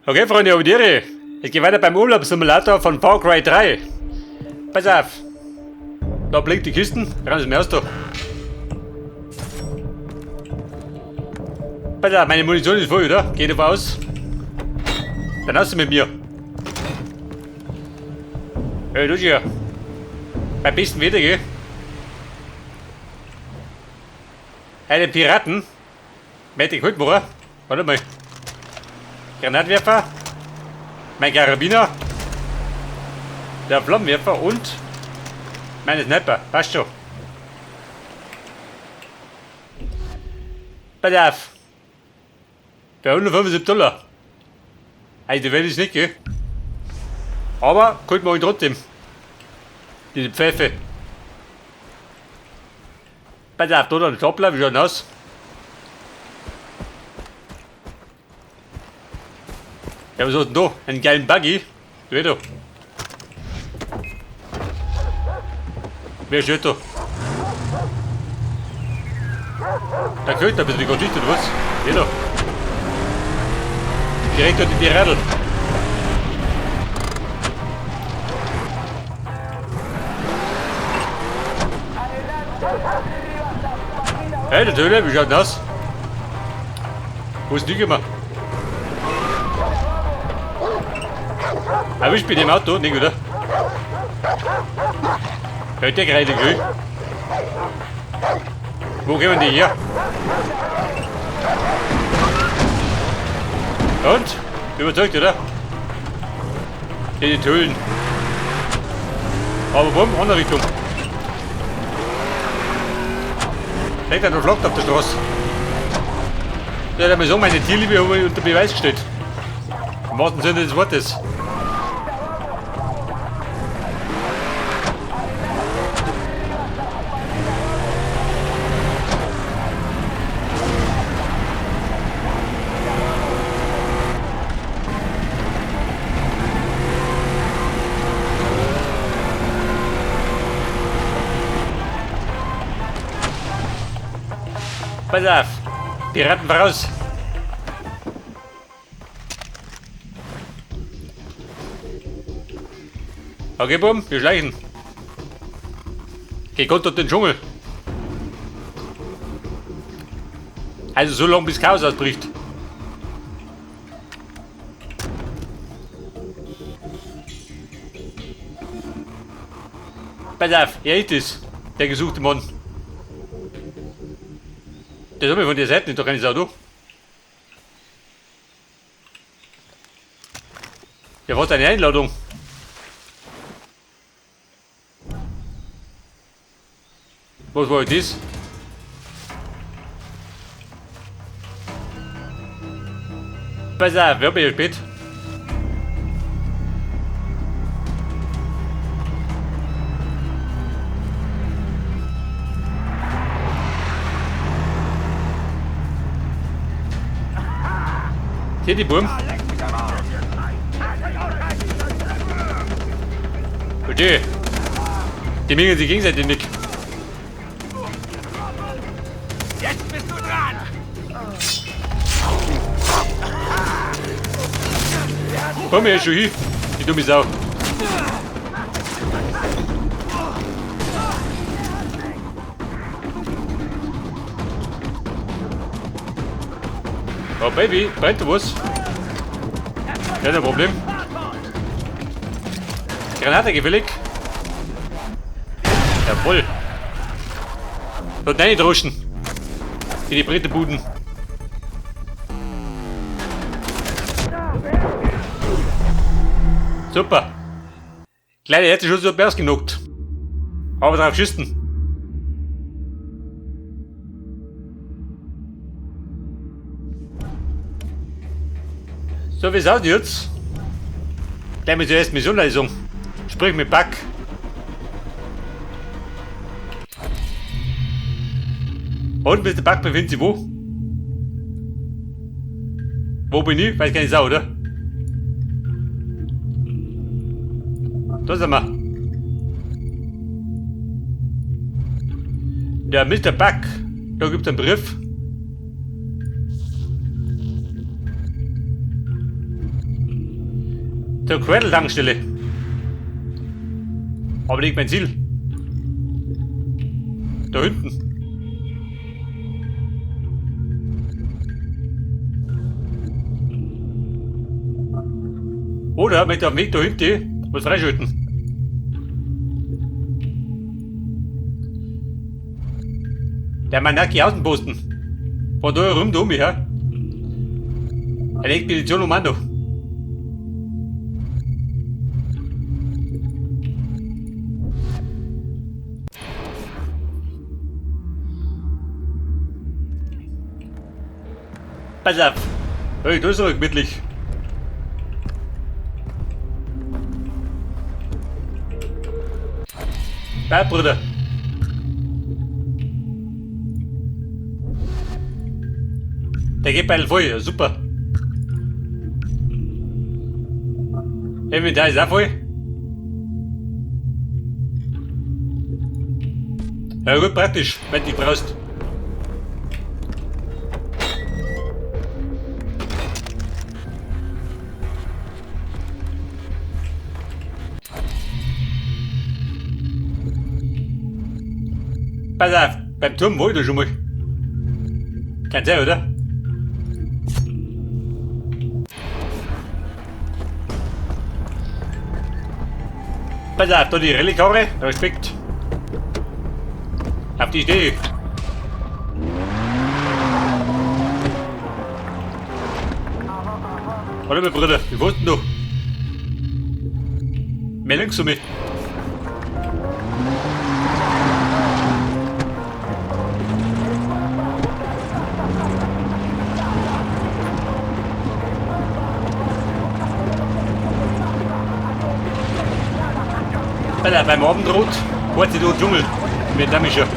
Okay, Freunde, habe die Ehre. Es geht weiter beim Urlaubssimulator von Far Cry 3. Pass auf. Da blinkt die Kisten. Ran ist mir aus da. Pass auf, meine Munition ist voll, oder? Geht davon aus. Dann hast du mit mir. Hey, du hier. Beim besten Wetter, gell? Einen Piraten. Möchte ich heute machen. Warte mal. Granatwerfer. Mein Karabiner. Der Flammenwerfer und meine Sniper. Passt schon. Pass auf. Bei 175 Dollar. Also, die Welt ist nicht, gell? Aber könnte man ihn trotzdem. Diese Pfeife. Pass auf, da ein Stapler, wie schaut denn aus? Ja, was hast du denn da? Einen geilen Buggy? Du da. Wer steht da? Da könnte ein bisschen die Geschichte, oder was? Geh da. Direkt unter die Radl. Hey, der Töne, wie schaut denn aus? Wo ist die gekommen? Erwischt bei dem Auto, nicht, oder? Ja, der gerade gell? Wo kommen die her? Und? Überzeugt, oder? Die Tölen. Aber bumm, andere Richtung. Denkt er noch flockt auf der Straße. Ja, der so meine Tierliebe habe ich unter Beweis gestellt. Im wahrsten Sinne des Wortes. Pass auf! Piraten voraus! Okay, bumm, wir schleichen. Geh Gott durch den Dschungel. Also so lange bis Chaos ausbricht. Pass auf, er ist es, der gesuchte Mann. Der soll mir von der Seite nicht, doch keine Sau, du. Ja, was eine Einladung. Was war das? Pass auf, wer bin ich spät? Hier die Buben. Okay. Die mengen sich gegenseitig nicht. Jetzt bist du dran! Komm hier schon hin, die dumme Sau. Oh Baby, brennt du was? Ja, kein Problem. Granate gefällig. Jawohl. Dort rein droschen. In die Bretterbuden. Super. Kleine hätte schon so Bärs genockt. Aber drauf schießen. So, wie ist jetzt? Gleich mit der ersten Missionleistung. Sprich mit Buck. Und Mr. Buck befindet sich wo? Wo bin ich? Weiß keine Sau, oder? Da sind wir. Der Mr. Buck. Da gibt's einen Brief. Zur Quetteltankstelle. Aber liegt mein Ziel. Da hinten. Oder mit dem Weg da hinten was freischalten. Der Manaki Außenposten. Von da rum da um mich, ja? Eine Expedition um Mando. Pass auf. Hey, da ist aber gemütlich. Bye, Bruder. Der geht bei voll, ja, super. Inventar ist auch voll. Ja gut, praktisch, wenn du dich brauchst. Pass auf, beim Turm war ich da schon mal. Kann sein, oder? Pass auf, da die Rallye-Karre, Respekt. Auf die stehe ich. Hallo mein Bruder, wie warst denn du? Mehr links um mich. Alter, beim Abendrot hat sich da Dschungel. Mit dem schon.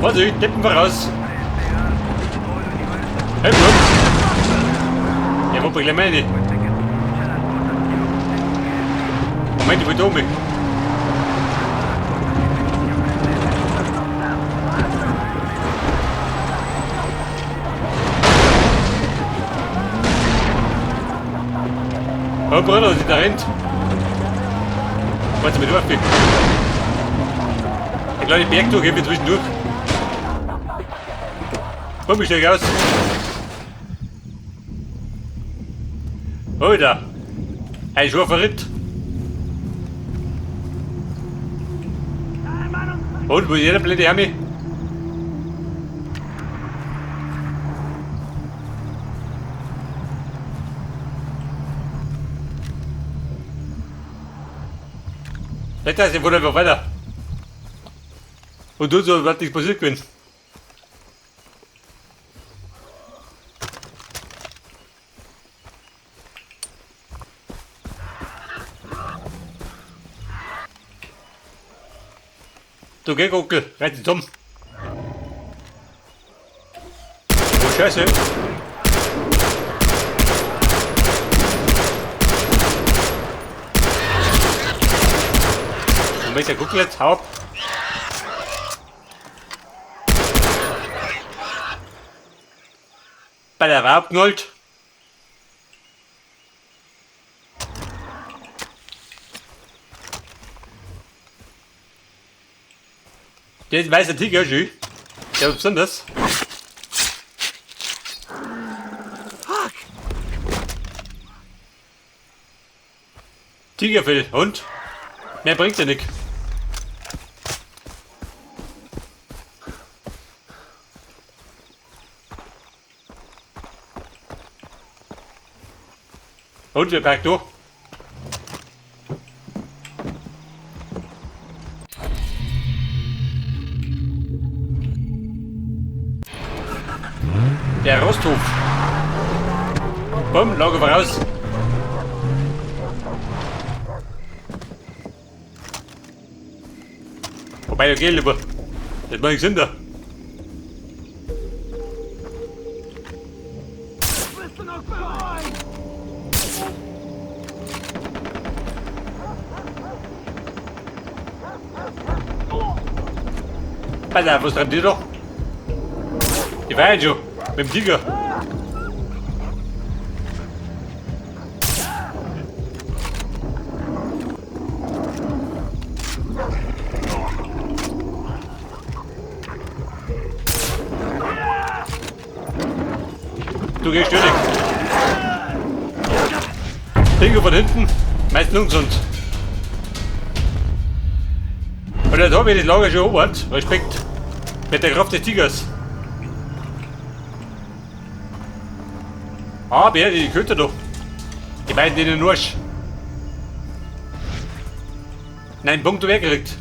Vorsicht, Deppen voraus. Hey, Bro. Ja, wo bring ich meine? Moment, ich will da oben. Oh Bruder, was ist da rennt? Warte mal, du Der kleine Bergtour geht mir zwischendurch. Komm, ich steig aus. Alter! Ein scharfer Ritt. Und wo ist jeder blöde Hermi? Vielleicht ist der einfach weiter. Und du so, was nichts passiert gewesen. Du geh, Onkel, reiß dich zusammen. Oh Scheiße. Und welcher Guckel jetzt? Hau ab. Bei der war abgeknallt. Der ist weißer Tiger, schön. Der ist besonders. Fuck! Tigerfell, und? Mehr bringt's ja nicht. Und wir packen durch. Der Rosthof. Bumm, Lager voraus. Wobei, okay, lieber. Das macht Sinn da. Wirst du noch bereuen? Pass auf, was treibt die da? Die feiern schon. Mit dem Tiger. Du gehst ständig. Tiger von hinten, meistens ungesund. Und jetzt habe ich das Lager schon erobert. Respekt. Mit der Kraft des Tigers. Ah, Bär, die Köter doch. Die beiden in den Arsch. Nein, Punkt weggekriegt.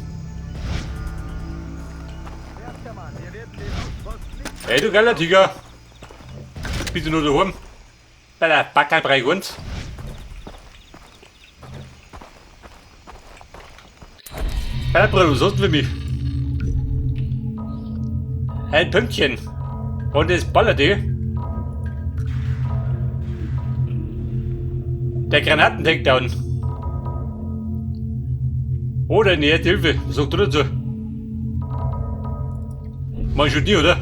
Hey, du geiler Tiger. Bist du nur daheim? Bei der Backerbrei uns. Hey, Bruder, was hast du für mich? Ein Pünktchen. Und es ballert eh. Der Granaten-Takedown. Oder eine erste Hilfe. Was sagt du dazu? Mach ich schon nie, oder?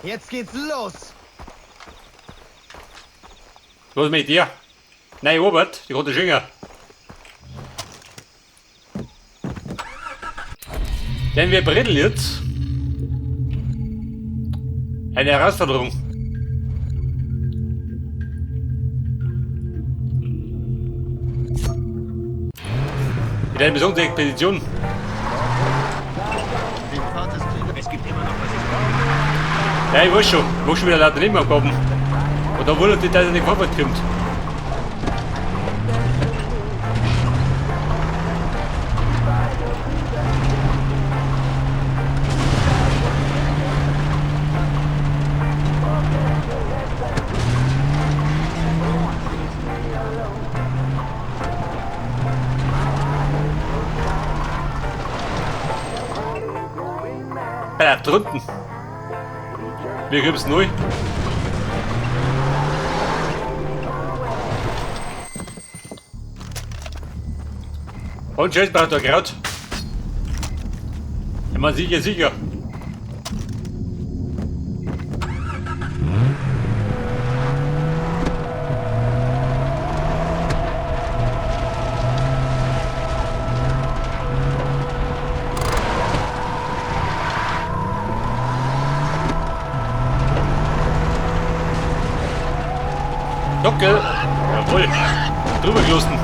Jetzt geht's los! Was mit dir? Nein, Robert, die rote Schinger. Denn wir bretteln jetzt. Eine Herausforderung. In einer besonderen Expedition. Ja, ich weiß schon. Ich muss schon wieder lauter Nebenabgaben. Und da wundert dich, dass er nicht vorwärts kommt. Ja, drunten. Wir gibt's neu. Und schön braucht der Kraut. Immer sicher, sicher. Dockel! Jawohl! Drüber gelosten!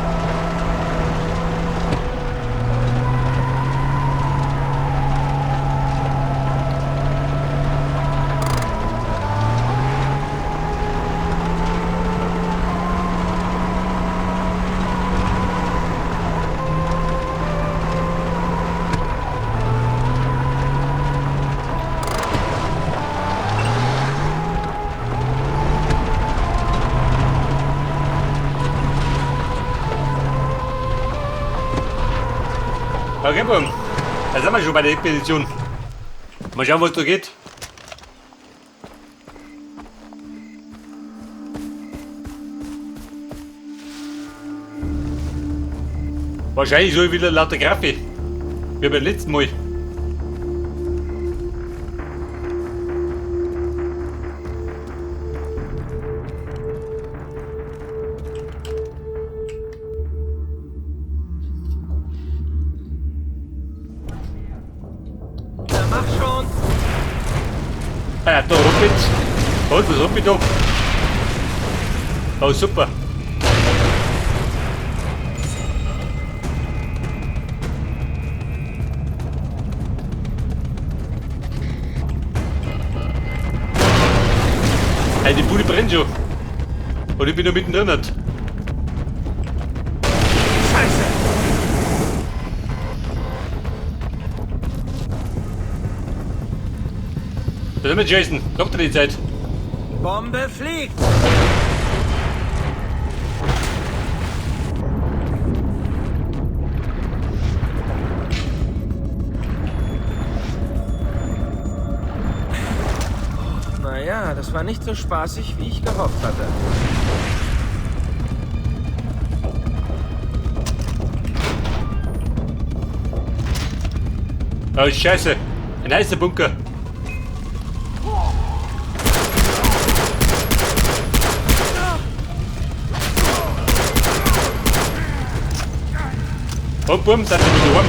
Okay, Buben. Da sind wir schon bei der Expedition. Mal schauen, was da geht. Wahrscheinlich so wieder lauter Graffe. Wie beim letzten Mal. Mach schon! Ah, da ruppelt's. Und was ruppelt da? Oh, super. Hey, die Bude brennt schon. Und ich bin noch mittendrin. Scheiße! Da sind wir, Jason. Doch die Zeit. Bombe fliegt! Naja, das war nicht so spaßig, wie ich gehofft hatte. Oh, Scheiße. Ein heißer Bunker. Und bumm, sind wir wieder heim.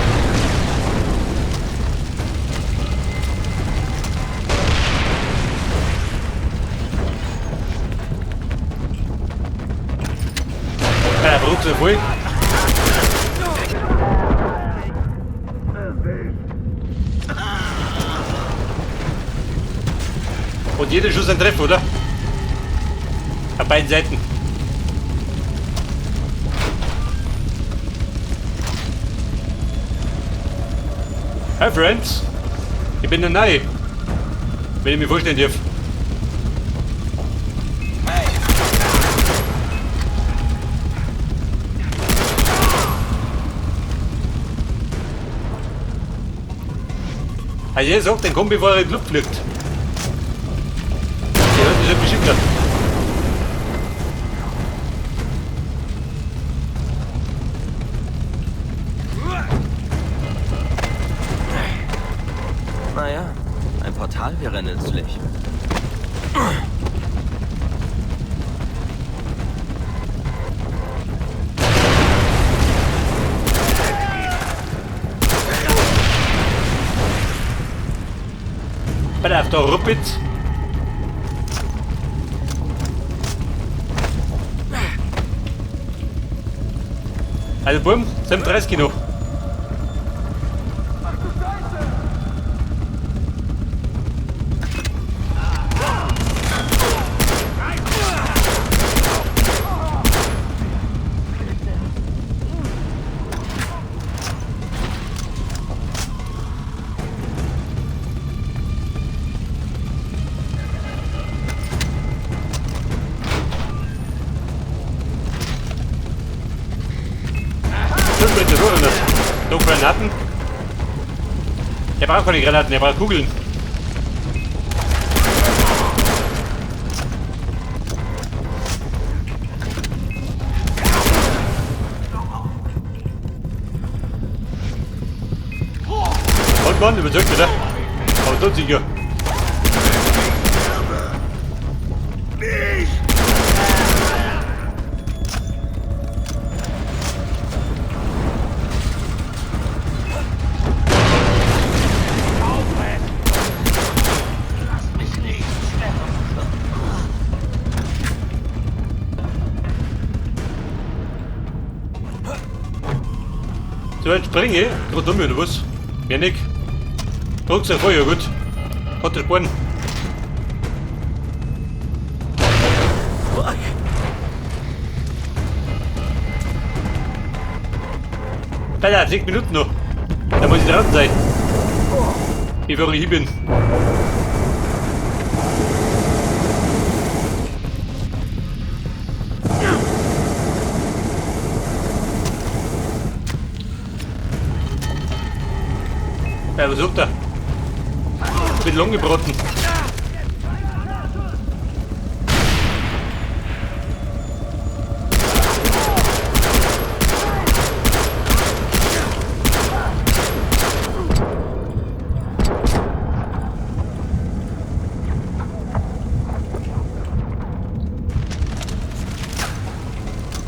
Ja, Rucksack voll. Und jeder Schuss ein Treffer, oder? Auf beiden Seiten. Hi Friends, ich bin der Neu, wenn ich mich vorstellen darf. Also jeder sagt, den Kombifahrer in die Luft fliegt. Der hat sich ja beschickt. Naja, ein Portal wäre nützlich. Bei der ruppelt. Also bumm, 37 noch. Granaten. Der braucht keine Granaten, der braucht Kugeln. Und Mann, überzeugt, oder? Aber tot sicher. So, jetzt springe ich. Gerade dumm, oder was? Mehr nicht. Rucksack voll, ja gut. Hat der Sporen. Fuck. Alter, 6 Minuten noch. Da muss ich draußen sein. Ich wirklich hier bin. Ja, was sucht er? Mit angebraten.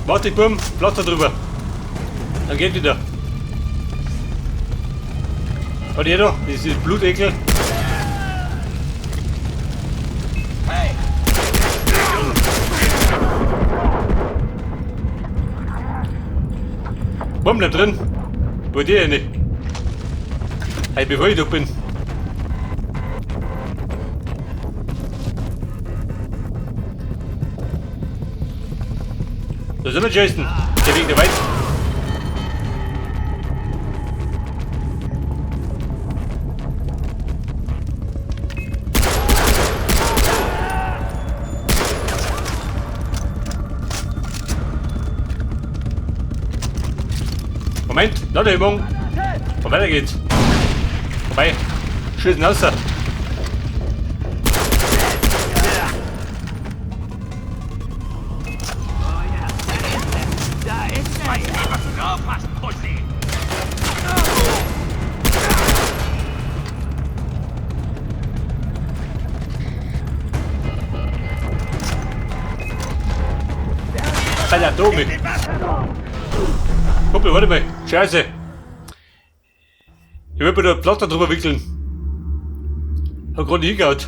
Warte, bumm, Pflaster drüber. Dann geht wieder. Und hier noch, dieses Blutekel. Bumm, bleib drin. Wo dir ja nicht. Hey, bevor ich da bin. Da sind wir, Jason. Der Weg der weit. Moment, Ladeübung. Und weiter geht's. Vorbei. Schießen raus. Bei der Dome. Kumpel, warte mal. Scheiße. Ich will mir da ein Pflaster drüber wickeln. Hab gerade nicht hingehauen.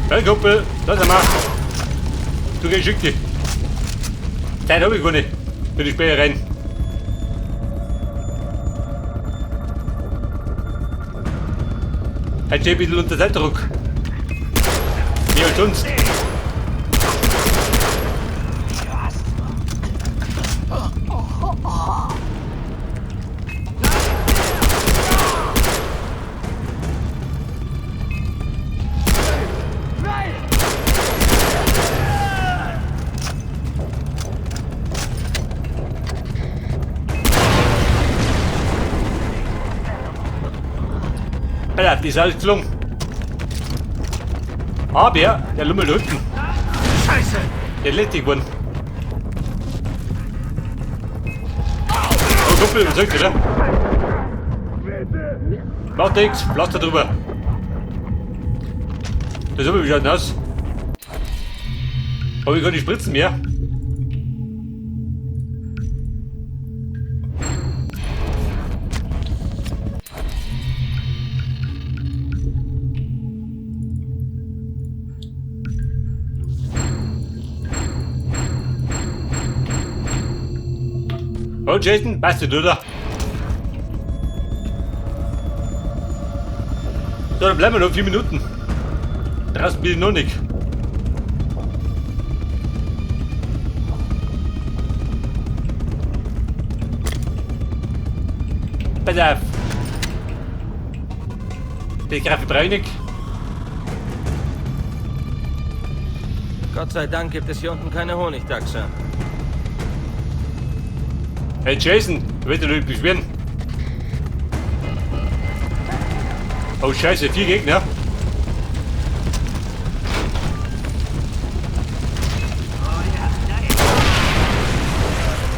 Hey Kumpel, lass mal. Du gehst schick dich. Zeit hab ich gar nicht. Für die Späher rein. Heute stehe ich ein bisschen unter Zeitdruck. Mehr als sonst. Alter, die ist alles gelungen. Aber der Lummel da unten. Scheiße! Der letzte geworden. Oh, Kumpel, überzeugt, oder? Macht nix, Pflaster drüber. Das ist aber wie schaut denn aus? Hab ich keine Spritzen mehr? Oh, Jason, passt du, oder? So, dann bleiben wir noch 4 Minuten. Draußen bin ich noch nicht. Pass auf. Die Graffe Bräunig. Gott sei Dank gibt es hier unten keine Honigdachse. Hey Jason, du willst dich nicht beschweren. Oh Scheiße, 4 Gegner.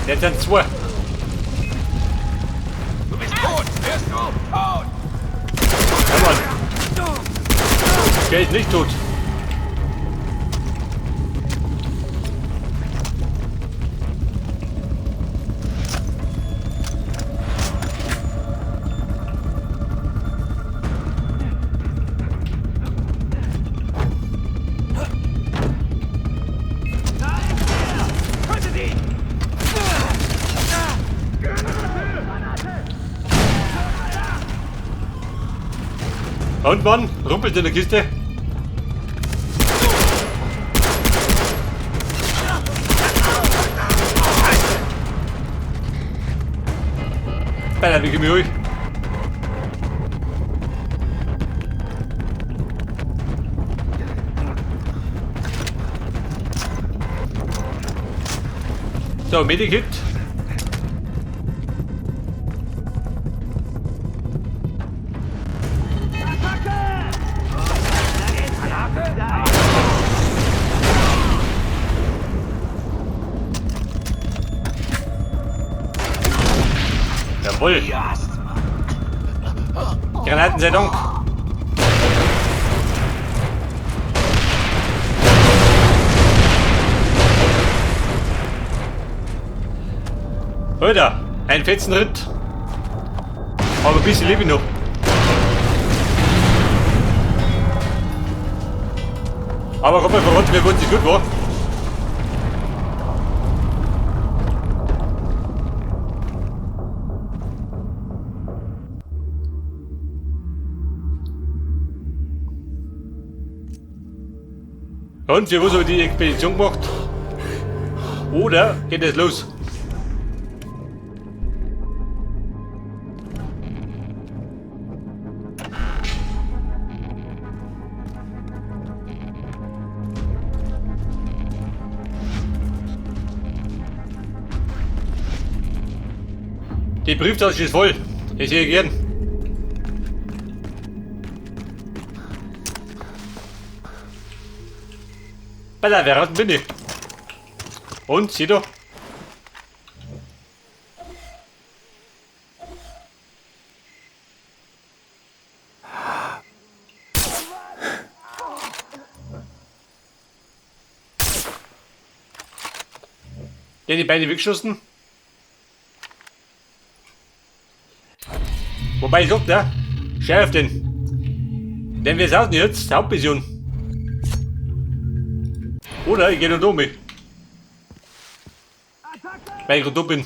Jetzt sind 2. Du bist tot, wirst du? Tot! Ja, Mann. Der ist nicht tot. Und Mann, rumpelt in der Kiste. Alter, wie geh ruhig. So, Medikit. Jawohl. Granaten sei Dank. Alter, ein fetzen Ritt. Aber ein bisschen lebe ich noch. Aber komm mal verraten, wer wollte sich gut war. Und für was habe ich die Expedition gemacht? Oder geht es los? Die Brieftasche ist voll. Ich sehe gern. Bei der Wehrten bin ich. Und, sieh doch. Der die Beine weggeschossen. Wobei ich sag, ne? Schau auf den. Denn wir sind jetzt Hauptmission. Oder ich gehe nur mit. Weil ich gerade da bin.